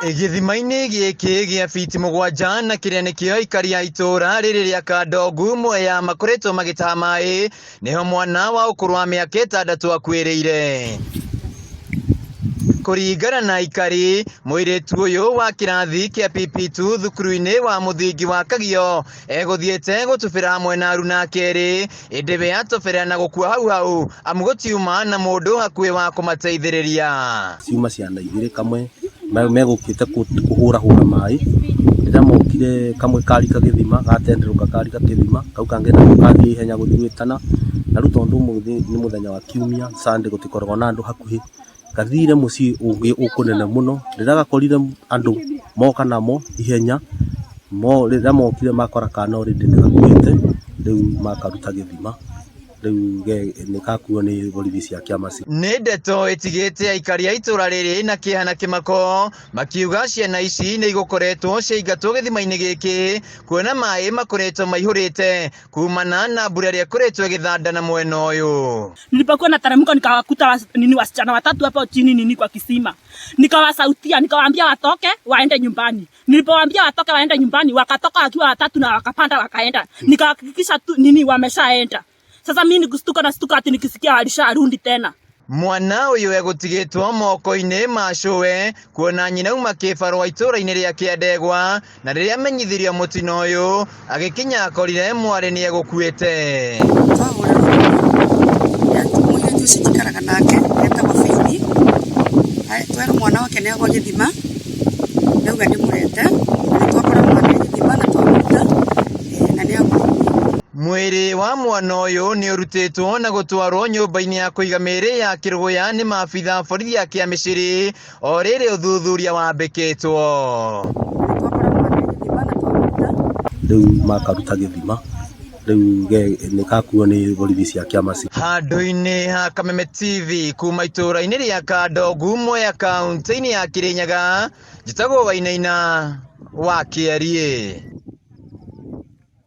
Gĩthima-inĩ gĩkĩ gĩa biti 7 na kĩrĩa nĩkĩo aikari a itũũra rĩrĩ rĩa Kandongu Mwea makoretwo magĩtaha maĩ, nĩho mwana wa ũkũrũ wa mĩaka 6 akuĩrĩire. Kũringana na aikari, mũirĩtu ũyũ wa kĩrathi kĩa PP2 thukuru-inĩ wa mũthingi wa Kagio egũthiĩte gũtubĩra hamwe na aruna ake erĩ, ĩndĩ we atobera na gũkua hau hau amu gũtiuma na mũndũ hakuhĩ wa kũmateithĩrĩria. Ciuma ciana igĩrĩ kamwe megũkĩte kũhũrahũra maĩ, rĩrĩa mokire kamwe karika gĩthima gatenderũka karika gĩthima, kau kangĩ nako kathiĩ ihenya gũthiĩ gwĩtana, na rĩu tondũ ũmũthĩ nĩ mũthenya wa kiumia Sunday gũtikoragwo na andũ hakuhĩ, gathire mũciĩ ũngĩ kũnene mũno, rĩrĩa gakorire andũ moka namo ihenya, rĩrĩa mokire makora kana already nĩ gakuĩte, rĩu makaruta gĩthima. Rĩu nĩ gakuo nĩ borithi cia kĩama. Nĩ ndeto ĩtigĩte aikari a itũra rĩrĩ na kĩeha na kĩmako, makiuga ciana ici nĩ igũkoretwo ciaingatwo gĩthima-inĩ gĩkĩ kuona maĩ makoretwo maihũrĩte kumana na mbura ĩrĩa ĩkoretwo ĩgĩthanda na mwena ũyũ. Nilipokuwa nateremka nikawakuta nini wasichana watatu hapo chini nini kwa kisima, nikawasautia nikawaambia watoke waende nyumbani. Nilipowaambia watoke waende nyumbani, wakatoka wakiwa watatu na wakapanda wakaenda. Nikahakikisha tu nini wameshaenda. Sasa mimi nikustuka na stuka ati nikisikia walisharudi tena. Mwana ũyũ egũtigĩtwo moko-inĩ ma cũwe kuona nyina auma kĩbarũa itũũra-inĩ rĩa Kĩandegwa, na rĩrĩa amenyithirio mũtino ũyũ agĩkinya akorire mwarĩ nĩ egũkuĩte. Mũirĩtu ũcio njikaraga nake etagwo Faith, twerwo mwana wake nĩ agwa gĩthima, ndauga ndĩmũrete, na twakora mwana gĩthima na twamũruta na nĩ agwa. Mwĩrĩ wa mwana ũyũ nĩ ũrutĩtwo na gũtwarwo nyũmba-inĩ ya kũiga mĩĩrĩ ya Kĩrũgũya nĩ maabitha a borithi a Kĩamĩcĩrĩ o rĩrĩ ũthuthuria wambĩkĩtwo. Rĩu makaruta gĩthima, rĩu nĩ gakuo nĩ borithi cia kĩama. Handũ-inĩ ha Kameme TV kuma itũũra-inĩ rĩa Kandongu Mwea kaunti-inĩ ya Kĩrĩnyaga, njĩtagwo Wainaina wa Kĩariĩ.